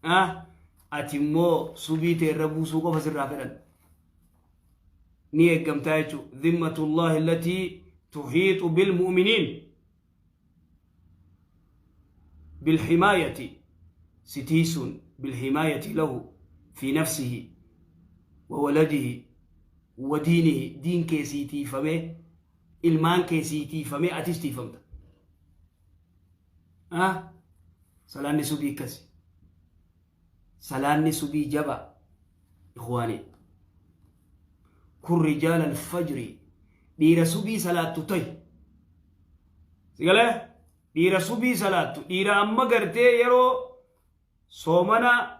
Ah, ati immoo subii tee irra buusuu qofa sirraa fedhan. Ni eeggamtaa jechuudha. Dhimmatullahi allatii tuhiixu bilmu'miniin bilhimaayati si tiisuun bilhimaayati lahu fi nafsihi wa waladihi wa diinihi diin kee sii tiifamee ilmaan kee sii tiifamee atis tiifamta. Ah, salaanni subii akkasi. Salaanni subii jaba ikhwaanii. Kun rijaala alfajri dhiira subii salaattu tahi. Sigalee dhiira subii salaattu dhiira amma gartee yeroo soomana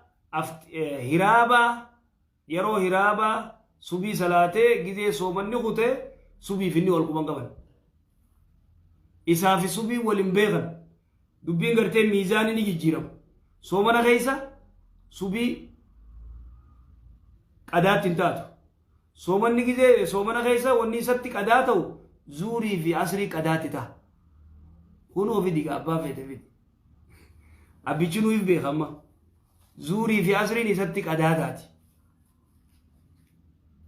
hiraabaa yeroo hiraabaa subii salaatee gizee soomanni kute subiif inni wal quban qaban. Isaa fi subiin wal hin beekan. Dubbiin gartee miizaanni ni jijjiirama. Soomana keessa subii qadaatti hin taatu. Soomanni gizee soomana keessa wanni isatti qadaa ta'u zuurii fi asrii qadaatti ta'a. Kunoo fidi abbaa feete fidi. Abbichi nuuf beeka amma. Zuurii fi asriin isatti qadaa taati.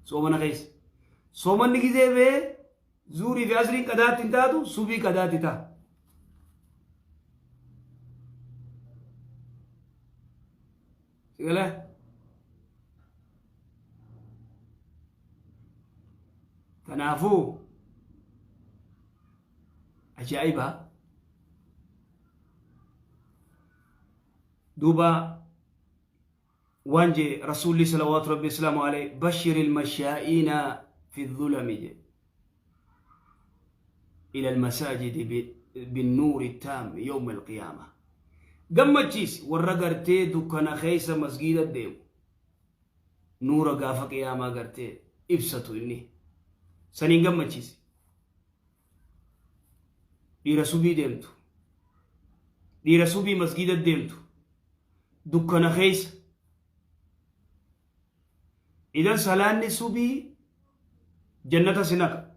Soomana keessa. Soomanni gizee bee zuurii fi asriin qadaatti hin taatu subii qadaatti ta'a. Sigalee? Kanaafuu ajaa'iba duuba waan jee rasuulli salawaatu rabbi islaamu alayhi bashir ilmashaa'iina fi dhulami jee ila almasaajidi binnuuri taam yawma alqiyaama gammachiisi warra gartee dukkana keessa masgiida deemu nuura gaafa qiyaamaa gartee ibsatu inni saniin gammachiisi dhiira subii deemtu dhiira subii masgiida deemtu dukkana keessa idan salaanni subii jannata si naqa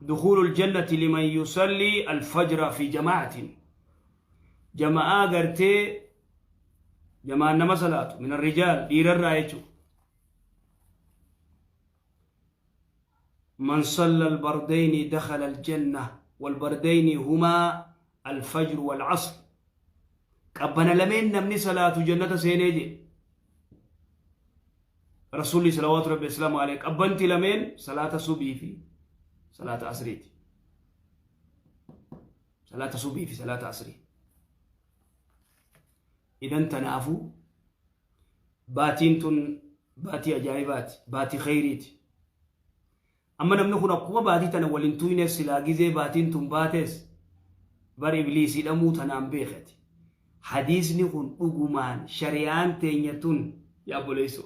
دخول الجنة لمن يصلي الفجر في جماعة جماعة قرتي جماعة نما صلاة من الرجال دير الرايتو من صلى البردين دخل الجنة والبردين هما الفجر والعصر qabbana lameen namni salaatu jannata seenee jee rasuulli salawaatu rabbi islaamu alayhi qabbanti lameen salaata subii fi salaata asriiti salaata subii fi salaata asrii idan tanaafuu baatiin tun baatii ajaa'ibaati baatii kheyriiti Amma namni kun akkuma baatii tana wal hin tuynes silaa gizee baatiin tun baates bar ibliis hidhamuu tanaan beekati. Hadiisni kun dhugumaan shari'aan teenya tun yaa obboleessoo.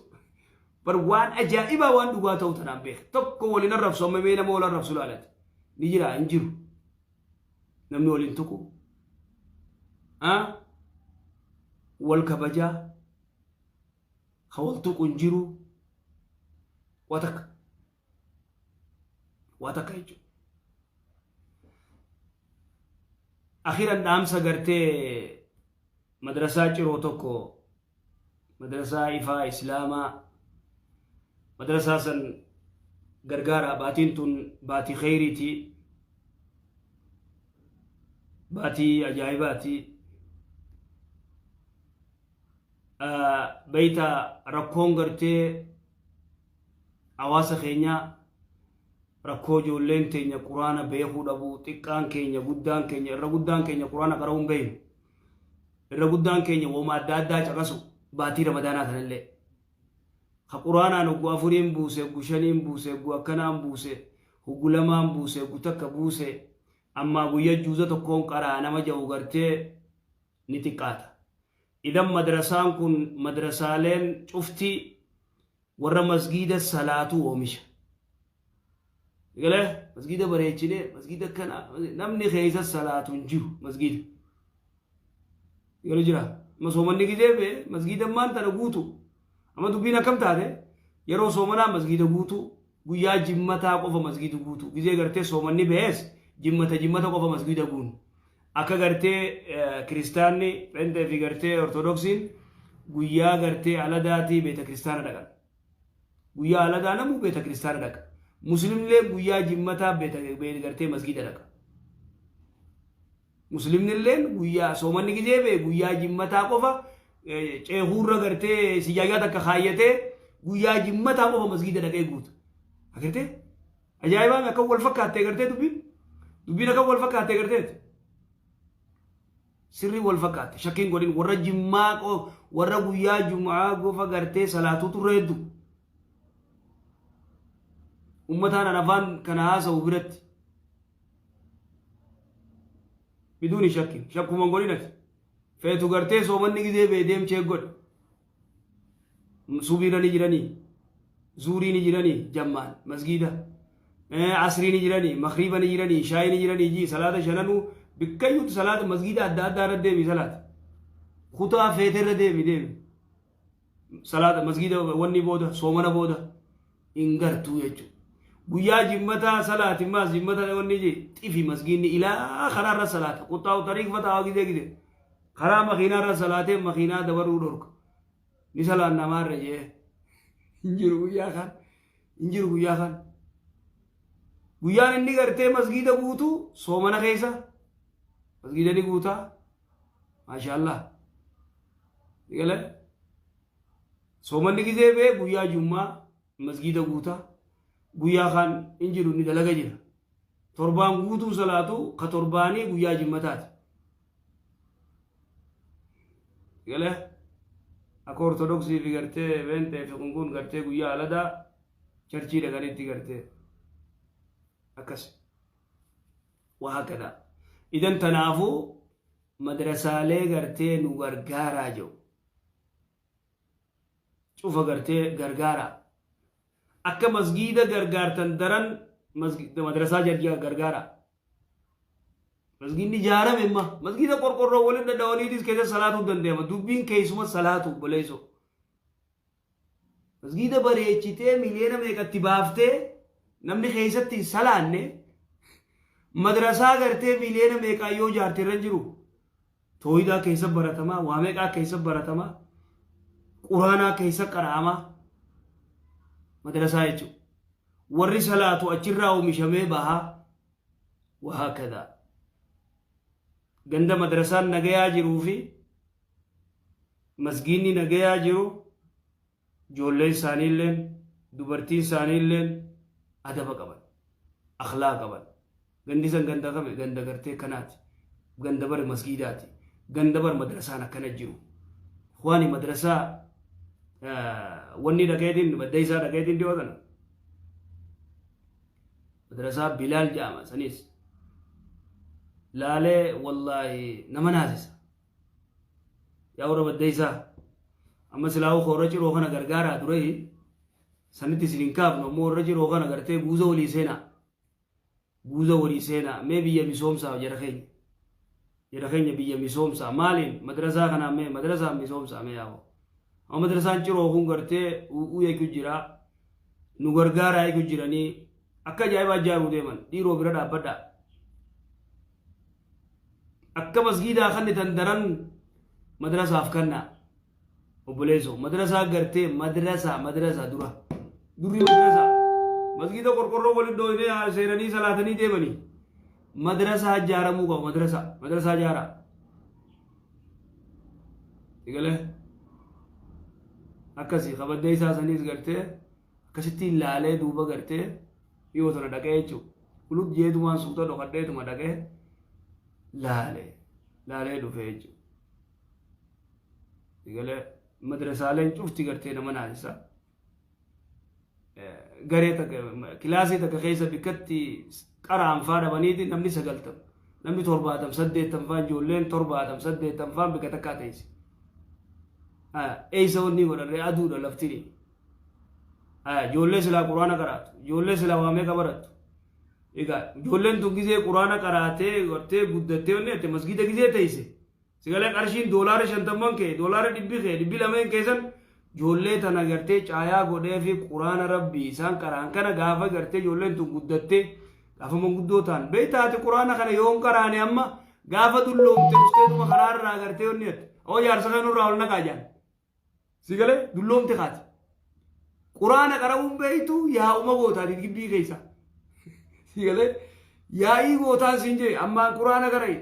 Bar waan ajaa'ibaa waan dhugaa ta'uu tanaan beeke. Tokko wal hin arrabsu amma mee nama wal arrabsu laalati. Ni jira hin jiru. Namni wal hin tuqu. Wal kabajaa. Ka wal tuqu hin jiru. Waa takka. Waa takka jechuudha. Akhiran dhaamsa gartee madrasaa ciroo tokko madrasaa ifaa islaamaa madrasaa san gargaara baatiin tun baatii kheyriiti baatii ajaa'ibaati Beeyta rakkoon gartee hawaasa keenyaa rakkoo ijoolleen teenya quraana beekuu dhabuu xiqqaan keenya guddaan keenya irra guddaan keenya quraana qara'uu hin beeknu irra guddaan keenya wooma adda addaa caqasu baatii ramadaanaa tanallee ka quraanaan hoggu afuriin buuse hoggu shaniin buuse hoggu akkanaan buuse hoggu lamaan buuse hoggu takka buuse ammaa guyya juuza tokkoon qaraa nama ja'u gartee ni xiqqaata. Idan madrasaan kun madrasaaleen cufti warra masgiida salaatu oomisha. Galee masgiida bareechinee masgiida kana namni keessa salaatu hin jiru masgiida. Galee jira. Amma soomanni gizee bee masgiida maan tana guutu. Amma dubbiin akkam taate yeroo soomanaa masgiida guutu guyyaa jimmataa qofa masgiida guutu. Gizee gartee soomanni bees jimmata jimmata qofa masgiida guunu. Akka gartee kiristaanni pheenxee fi gartee ortodoksiin guyyaa gartee aladaatii beeta kiristaana dhaqan. Guyyaa aladaa namuu beeta kiristaana dhaqa. Muslimillee guyyaa jimmataa beeta gartee masgiida dhaqa. Muslimnilleen guyyaa soomanni gizee bee guyyaa jimmataa qofa ceekuurra gartee sijaayaa takka kaayyatee guyyaa jimmataa qofa masgiida dhaqee guuta. Agartee? Ajaa'ibaan akka wal fakkaattee gartee dubbiin dubbiin akka wal fakkaattee garteeti. Sirrii wal fakkaatte shakkiin godhin warra jimmaa warra guyyaa jum'aa gofa gartee salaatuu turre hedduu. Ummataan an afaan kana haasa'u biratti. Biduuni shakkin shakkuma godhin ati. Feetu gartee soomanni gizee bee deemchee godhi. Subiira ni jiranii, zuurii ni jiranii, jammaan masgiida. Asrii ni jiranii, makriiba ni jiranii, shaayii ni jiranii, jii salaata shananuu bikkayyuutti salaata masgiida adda addaa irra deemi salaata. Kutaa feete irra deemi deemi. Salaata masgiida wanni booda soomana booda hin gartuu jechuudha. Guyyaa jimmataa salaati maas jimmata wanni jee xifi masgiinni ilaa karaa irra salaata. Quxxaa'u tariik fataa gizee gizee. Karaa makiinaa irra salaatee makiinaa dabaruu dhorka. Ni salaan namaarra jee. Hin jiru guyyaa kan. Hin jiru guyyaa kan. Guyyaan inni gartee masgiida guutu soomana keessa. Masgiida ni guutaa. Maashaallah. Galee. Soomanni gizee bee guyyaa jummaa masgiida guutaa. Guyyaa kaan hin jiru inni dalaga jira. Torbaan guutuu salaatu ka torbaanii guyyaa jimmataati. Galee akka ortodoksii fi gartee beenxee fi kun kun gartee guyyaa aladaa charchii dhaqanitti gartee akkas waa hakkadaa. Idan tanaafuu madrasaalee gartee nu gargaaraa jiru. Cufa gartee gargaaraa. Akka masgiida gargaartan daran madrasaa gargaaraa. Masgiidni ijaarame imma masgiida qorqorroo waliin dhadhawaniitis keessa salaatuu danda'ama. Dubbiin keessuma salaatu obboleessoo. Masgiida bareechitee miliyoona meeqatti baaftee namni keessatti hin salaanne madrasaa gartee miliyoona meeqaa yoo ijaarte irra hin jiru. Tooyidaa keessa baratamaa, waa meeqaa keessa baratamaa, quraanaa keessa qara'amaa madrasaa jechuudha. Warri salaatu achirraa oomishamee bahaa wahaakadaa. Ganda madrasaan nagayaa jiruu fi masgiinni nagayaa jiru ijoolleen isaaniilleen dubartiin isaaniilleen adaba qaban akhlaa qaban gandi san ganda kame ganda gartee kanaati ganda bar masgiidaati ganda bar madrasaan akkana jiru waani madrasaa wanni dhaqeetiin badda isaa dhaqeetiin dhiyoo tana madrasaa Bilaal jedhama sanis laalee wallaahi nama naasisa. Yaa warra baddeessaa amma silaa'uu warra ciroo kana gargaaraa ture sanitti isin hin kaafnu ammoo warra ciroo kana gartee guuza walii seenaa guuza walii seenaa mee biyya misoomsaa jara keenya jara keenya biyya misoomsaa maaliin madrasaa kanaan mee madrasaan misoomsaa mee yaa'u amma madrasaan ciroo kun gartee u'uu eeguu jira nu gargaaraa eeguu jiranii akka ajaa'ibaa ijaaruu deeman dhiiroo bira dhaabbadhaa. Akka masgiidaa kannitan daran madrasaaf kannaa. Obboleessoo madrasaa gartee madrasaa madrasaa dura durri madrasaa masgiida qorqorroo waliin dhooynee seenanii salaatanii deemanii madrasaa ijaaramuu qaba madrasaa madrasaa ijaaraa. Egalee akkasii kabaddee isaa saniis gartee akkasitti laalee duuba gartee dhiyoo tana dhaqee jechuudha. Kulub jeetumaan suuta dhokadheetuma dhaqee laalee laalee dhufee jechuudha. Egalee madrasaaleen cufti gartee nama naasisa. Garee takka kilaasii takka keessa bikkatti qaraan faa dhabaniiti namni 90 namni 70 80 faa ijoolleen 70 80 faa bikka takkaa teessi. Eessa wanni godharree aduudha laftini. Ijoollee silaa quraana qaraatu ijoollee silaa waa meeqa barattu. Egaa ijoolleen tun gizee quraana qaraatee gartee guddattee wanni jette masgiida gizee teesse. Sigalee qarshiin doolaara 50 kee doolaara 100 kee 200 keessan ijoollee tana gartee caayaa godhee fi quraana rabbii isaan qaraan kana gaafa gartee ijoolleen tun guddattee gaafa manguddoo ta'an beektaa ati quraana kana yoon qaraane amma Gaafa dulloomte usteetuma karaarraa gartee onni jette. Oo jaarsa kan nurraa ol naqaa jaan. Si galee dulloomte kaati. Quraana qara'uun beeytu yaa'uma gootaati gibbii keessa. Si galee yaa'ii gootaan siin jee ammaan quraana qara'i.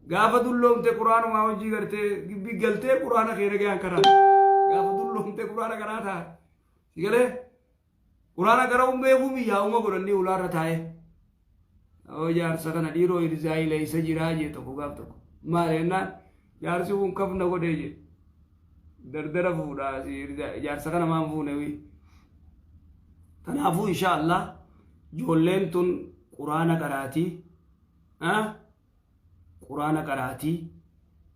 Gaafa dulloomte quraanumaa hojii gartee gibbii galtee quraana kee nagayaan karaa. Gaafa dulloomte quraana karaa ta'a. Si galee quraana qara'uun beekuun yaa'uma godhannee ulaarra taa'ee. Oo jaarsa kana dhiiroo irzaayii leessa jiraa jee tokko gaaf tokko. Maal jennaan jaarsi kun kafna godhee jee. Dardara fuudhaa jaarsa kana maan fuune wii. Kanaafuu insha Allah ijoolleen tun quraana qaraatii. Quraana qaraatii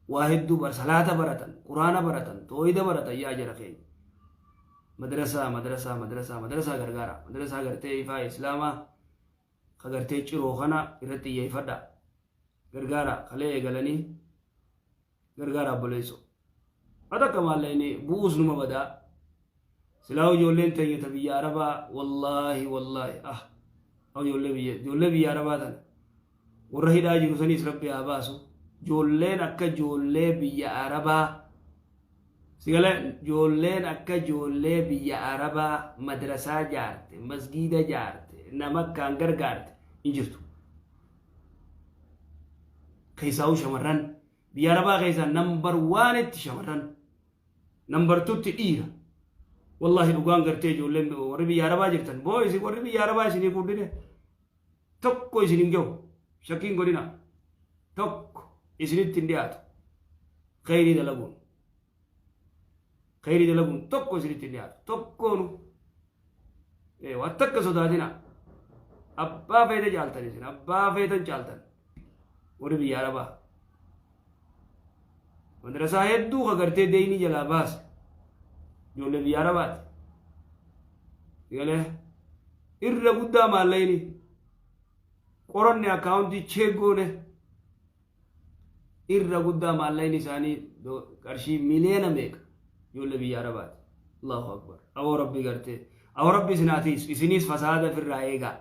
waa hedduu bar salaata baratan quraana baratan toohida baratan yaa jara keenya. Madrasaa madrasaa madrasaa madrasaa gargaara madrasaa gartee ifaa islaamaa ka gartee ciroo kana irratti xiyyeeffadha gargaara kalee eegalanii gargaara obboleessoo. Ati akka maallaqni bu'uus numa badaa. Silaa ijoolleen teenya ta biyya Arabaa wallaahi wallaahi ah ijoollee biyya Arabaa tana warra hidhaa jiru saniis rabbi haa baasu. Ijoolleen akka ijoollee biyya Arabaa sigala ijoolleen akka ijoollee biyya Arabaa madrasaa jaarte, masgiida jaarte, nama akkaan gargaarte hin jirtu. Keessaa'uu shamarran biyya Arabaa keessaa number oneitti shamarran, number twotti dhiira. Wallahi dhugaan gartee ijoolleen warri biyya Arabaa jirtan boo isin warri biyya Arabaa isinii guddine tokko isin hin gahu, shakkiin godhina, tokko isinitti hin dhiyaatu. Khayrii dalaguun, khayrii dalaguun tokko isinitti hin dhiyaatu tokkoonu. Waan takka sodaatina, abbaa feete caaltan, isin abbaa feetan caaltan. Warri biyya Arabaa madrasaa hedduu ka gartee deeyni jalaa baase ijoollee biyya Arabaati. Galee irra guddaa maallaqni qoranne akkaawuntii check goone irra guddaa maallaqni isaanii qarshii miliyoona meeqa ijoollee biyya Arabaati. Allahu akbar. Awoo rabbi gartee. Awoo rabbi isin haa tiisu. Isinis fasaada ofirraa eegaa.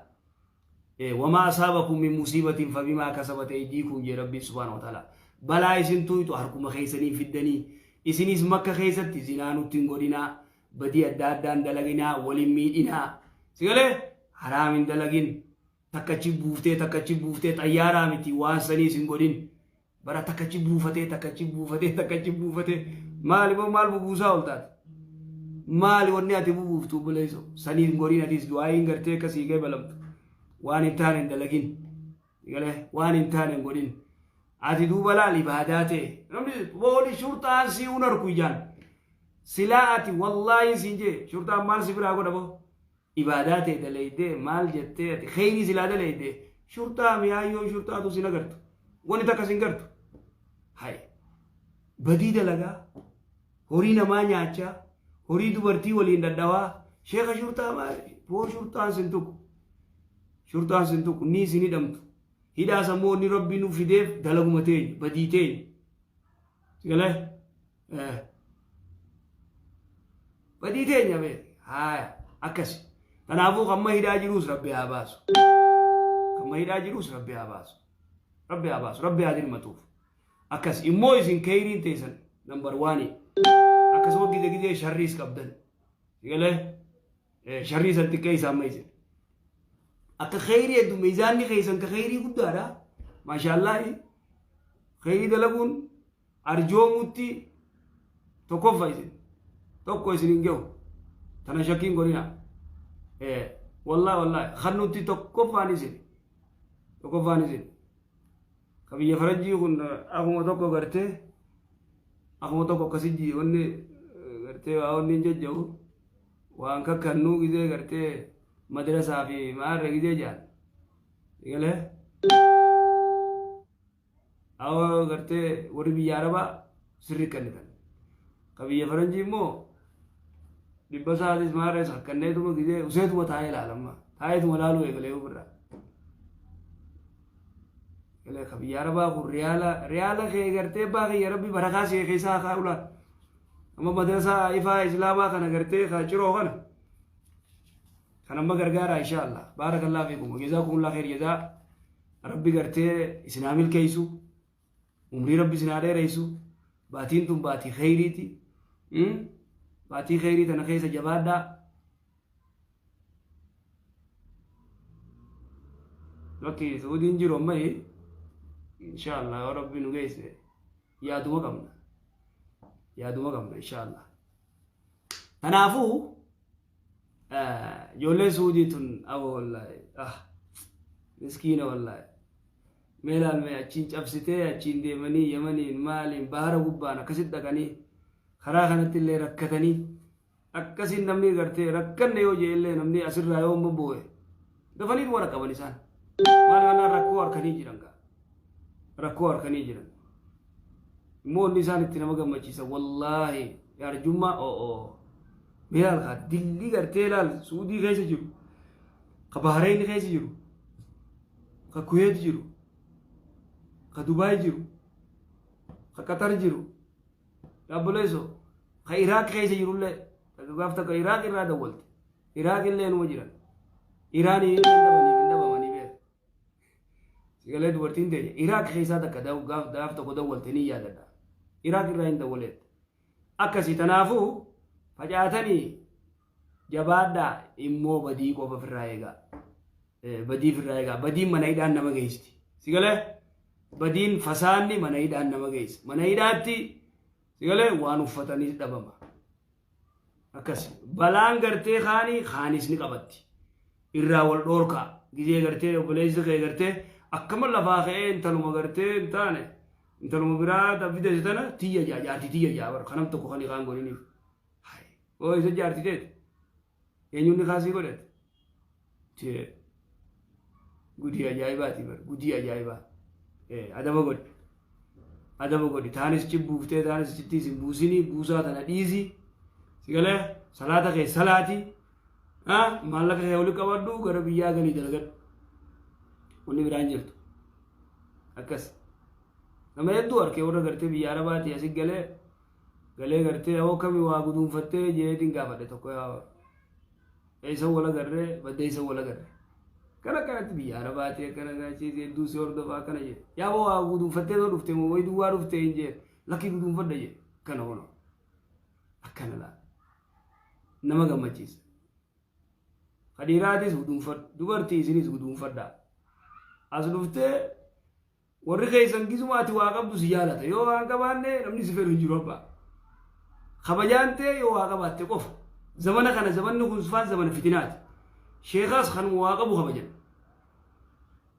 وما أصابكم من مصيبة فبما كسبت أيديكم jee rabbi سبحانه وتعالى. Balaa isin tuytu harkuma keessanii fiddanii. Isinis makka keessatti zinaa nutti hin godhinaa. Badii adda addaan dalaginaa, waliin miidhinaa. Sigalee haraam hin dalagin. Takkachi buuftee takkachi buuftee xayyaaraa miti waan sanii isin godhin. Bara takkachi buufatee takkachi buufatee takkachi buufatee maali moo maal bubuusaa ol taate? Maali wanni ati bubuuftu obboleesso? Sanii hin godhin, atis du'aayiin gartee akkasii ga'e balamtu. Waan hin taane hin dalagin. Galee waan hin taane hin godhin. Ati duuba laal ibaadaa ta'e. Namni booli shurxaan si un arku ijaan. Silaa ati wallaahi siin jee shurxaan maal si biraa godha boo? Ibaadaa ta'e dalaydee maal jettee ati kheyrii silaa dalaydee shurxaa mi'aayyoo shurxaatu sin agartu. Wanni takka sin gartu. Hay. Badii dalagaa. Horii namaa nyaachaa. Horii dubartii waliin dhadhawaa. Sheeka shurxaa maali? Boo shurxaan sin tuqu. Shurxaan sin tuqu. Ni isin hidhamtu. Hidhaa sammuu inni rabbi nu fideef dalaguma teenya. Badii teenya. Sigalee? Badii teenya beek. Haaya. Akkasi. Kanaafuu kamma hidhaa jiruus rabbi haa baasu. Kamma hidhaa jiruus rabbi haa baasu. Rabbi haa baasu. Rabbi haa dirmatuuf. Akkas immoo isin keeyriin teessan number one. Akkasuma gide gidee sharriis qabdan. Sigalee? Sharrii san xiqqee amma isin. Akka kheyrii hedduu miizaanni keessan ka kheyrii guddaadha. Maashaallah. Kheyrii dalaguun arjoomutti tokkoffa isin. Tokko isin hin gahu. Tana shakkiin godhina. Wallahi wallahi kannutti tokkoffaan isin. Tokkoffaan isin. Ka biyya faranjii kun akkuma tokko gartee akkuma tokko akkasii wanni gartee waa wanni hin jajja'u waan kakkannuu gizee gartee madrasaa fi maarra gizee jaan. Galee? Awwa gartee warri biyya Arabaa sirri kennitan. Ka biyya faranjii immoo 100 sa'aatis maarra sakkanneetuma gizee useetuma taa'ee ilaalamma. Taa'eetuma ilaaluu eegalee ofirraa. Galee ka biyya Arabaa kun riyaala riyaala kee gartee abbaa kiyya rabbi barakaa see keessaa haa kaa'u laal. Amma madrasaa ifaa islaamaa kana gartee ka ciroo kana. Kan amma gargaara insha Allah. بارك الله فيكم. جزاكم الله خير جزاء. Rabbi gartee isin haa milkeessu. Umrii Rabbi isin haa dheereysu. Baatiin tun baatii kheyriiti. Baatii kheyrii tana keessa jabaadhaa. Bakki Suudiin jiru amma inshallah yoo Rabbi nu geesse yaaduma qabna. Yaaduma qabna inshallah. Kanaafuu ijoolleen Suudii tun aboo wallaahi ah miskiina wallaahi. Mee laal mee achiin cabsitee achiin deemanii Yamaniin maaliin bahara gubbaan akkasitti dhaqanii karaa kanatti illee rakkatanii akkasiin namni gartee rakkanne yoo jee illee namni asirraa yoo amma boo'e dafanii dhuma dhaqqaban isaan. Maal kanaan rakkoo harkanii jiran gaa. Rakkoo harkanii jiran. Immoo inni isaan itti nama gammachiisa wallaahi arjummaa o'oo. Mee laal kaa dilli gartee laal Suudii keessa jiru ka Bahareen keessa jiru ka Kuweet jiru ka Dubaay jiru ka Qatar jiru dhaabboleesso ka Iraaq keessa jirullee gaaf takka Iraaq irraa dawwalte Iraaq illee numa jiran Iraanii illee hin dhabamanii beeku sigalee dubartiin teenya Iraaq keessaa takka gaaf gaaf tokko dawwalte ni yaadadha Iraaq irraa hin dawwaleet akkasi tanaafuu facaatanii jabaadhaa immoo badii qofa ofirraa eegaa Badii ofirraa eegaa. Badiin mana hidhaan nama geessti. Si galee? Badiin fasaanni mana hidhaan nama geessa. Mana hidhaatti si galee waan uffataniis dhabama. Akkas. Balaan gartee kaanii kaanis ni qabatti. Irraa wal dhoorkaa. Gizee gartee obboleessi kee gartee akkama lafaa ka'ee intaluma gartee hin taane intaluma biraa ta fidate tana tiyya jaa jaartii tiyya jaa bara kanam tokko kan hikaan godhiniif. Hoo isa jaartii teeti. Eenyuun ni kaasii godhate? Tee gudii ajaa'ibaati bar gudii ajaa'ibaa. Adaba godhi. Adaba godhi. Taanis ci buuftee taanis cittiis hin buusinii buusaa tana dhiisi. Si galee salaata kee salaati. Maallaqa kee wali qabadhu gara biyyaa galii dalagadhu. Wanni biraan jirtu. Akkas. Nama hedduu arkee warra gartee biyya Arabaatii asi galee galee gartee hoo kami waa guduunfattee jeetiin gaafadhe tokko yaa eessa wal agarree baddee eessa wal agarre kana kanatti biyya arabaatii akkana gaachii hedduu si hordofaa akkana jee yaa boo waa guduunfattee too dhufte moo wayi duwwaa dhufte hin jee lakkii guduunfadha jee akkana hono akkana laa nama gammachiisa ka dhiiraatis guduunfadhu dubartii isinis guduunfadhaa as dhuftee Warri keessan gizuma ati waa qabdu si jaalata. Yoo waa hin qabaanne namni si fedhu hin jiru abbaa. Kabajaan tee yoo waa qabaatte qofa. Zamana kana zamanni kun sufaan zamana fitinaati. Sheekaas kanuma waa qabu kabajan.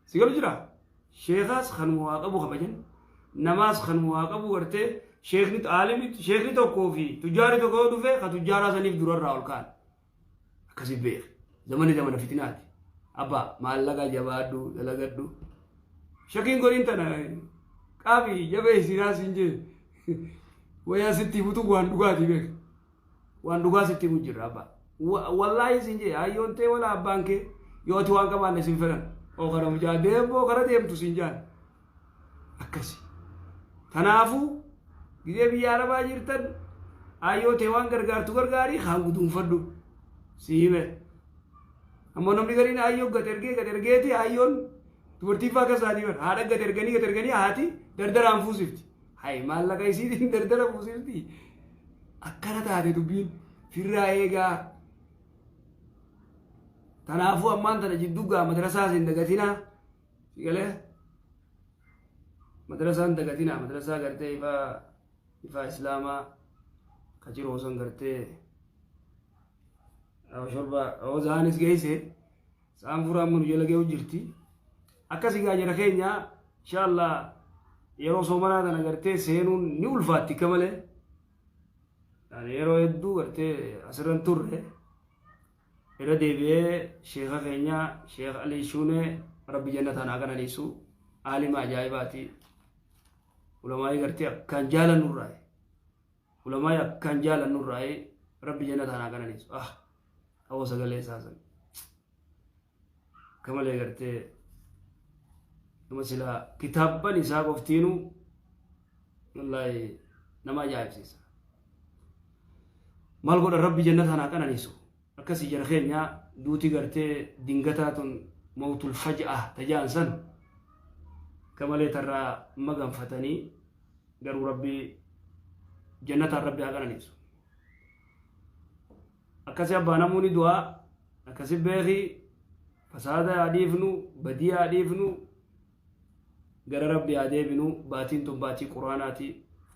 Si galu jira? Sheekaas kanuma waa qabu kabajan. Namaas kanuma waa qabu gartee sheekni aalimi sheekni tokkoo fi tujjaarri tokko yoo dhufe ka tujjaaraa saniif durarraa ol ka'an. Akkasi beeki. Zamanni zamana fitinaati. Abbaa maallaqa jabaadhu dalagadhu. Shakiin godhin tana qaabi jabeessi naa siin jee. Wayaa sitti himutu waan dhugaati beeki. Waan dhugaa sitti himu jirra abbaa. Wallaahi siin jee hayyoon tee wala abbaan kee yoo ati waan qabaanne sin fedhan. Oo kana mucaa deemoo kara deemtu siin jaan. Akkasi. Kanaafuu gizee biyya arabaa jirtan aayyoo tee waan gargaartu gargaarii kaan guduunfadhu. Si hime. Ammoo namni gariin aayyoo gad ergee gad ergeeti aayyoon dubartii faa akka isaatii bara haadha gad erganii gad erganii haati dardaraan fuusifti. Hayi maallaqa isiitiin dardara fuusifti. Akkana taate dubbiin firraa eegaa. Kanaafuu ammaan tana jidduu gaa madrasaas hin dagatinaa. Si galee? Madrasaan dagatinaa madrasaa gartee ifaa ifaa islaamaa ka jiru osoo gartee shorba hozaanis geesse sa'aan furaa amma nu jala ge'u jirti. Akkasii gaa jara keenya inshallah yeroo soomanaa tana gartee seenuun ni ulfaatti akka malee. Yeroo hedduu gartee asirran turre. Irra deebi'ee sheekha keenya Sheekh Alii Shuunee Rabbi jannataan haa qananiisu. Aalima ajaa'ibaati. Ulamaa'ii gartee akkaan jaalannurraayi. Ulamaa'ii akkaan jaalannurraayi Rabbi jannataan haa qananiisu. Ah awoo sagalee isaa san. Akka malee gartee nama silaa kitaabban isaa qoftiinuu wallaahi nama ajaa'ibsiisa. Maal godhan Rabbi jannataan haa qananiisu. Akkasii jara keenya duuti gartee dingataa tun mawtul faj'a tajaan san akka malee tarraa maganfatanii Garuu Rabbi jannataan Rabbi haa qananiisu. Akkasi abbaa namuu ni du'aa akkasi beeki fasaada haa dhiifnu badii haa dhiifnu gara Rabbi haa deebinu baatiin tun baatii quraanaati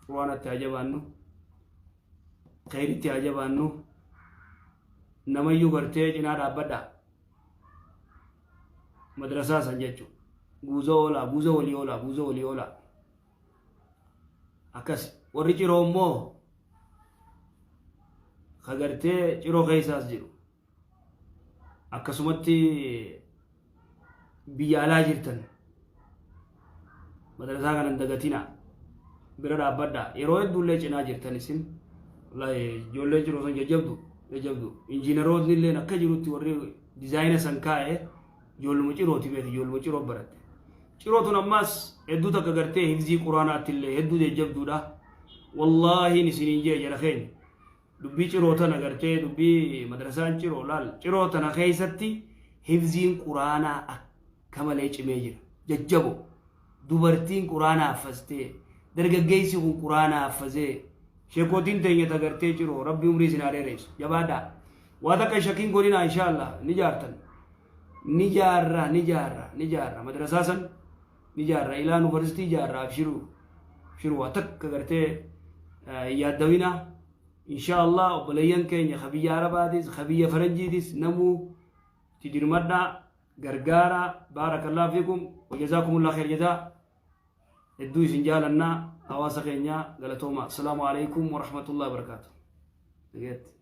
quraanatti haa jabaannu kheyritti haa jabaannu namayyuu gartee cinaa dhaabbadha madrasaa san jechuun guuza oolaa guuza walii oolaa guuza walii oolaa akkas warri ciroo immoo ka gartee ciroo keessaas jiru akkasumatti biyya alaa jirtan madrasaa kana hin dagatinaa bira dhaabbadhaa yeroo hedduullee cinaa jirtan isin wallahi ijoollee ciroo san jajjabdu jajjabdu injiinarootni illeen akka jirutti warri dizaayina san kaa'e Ijoolluma cirooti beeki ijoolluma ciroo baratte. Ciroo tun ammaas hedduu takka gartee hifzii quraanaatti illee hedduu jajjabduudha. Wallaahiin isiniin jee jara keenya. Dubbii ciroo tana gartee dubbii madrasaan ciroo laal ciroo tana keessatti hifziin quraanaa akka malee cimee jira. Jajjabo. Dubartiin quraana haffaztee dargaggeessi kun quraana haffazee sheekootiin teenya ta gartee ciroo rabbi umrii isin haa dheeressu. Jabaadhaa. Waa takka shakkiin godhinaa inshaallah ni jaartan. Ni jaarra ni jaarra ni jaarra madrasaa san ni jaarra ilaa yuunivarsiitii jaarra abshiruu abshiruu waa takka gartee hin yaaddawinaa inshaallah obboleeyyan keenya ka biyya arabaatis ka biyya faranjiitis namuu itti dirmadhaa gargaaraa baarakallahu fiikum wajazaakumullah khayr jazaa hedduu isin jaalannaa hawaasa keenya galatooma assalaamu alaikum warahmatullahi wabarakaatu. Nageetti.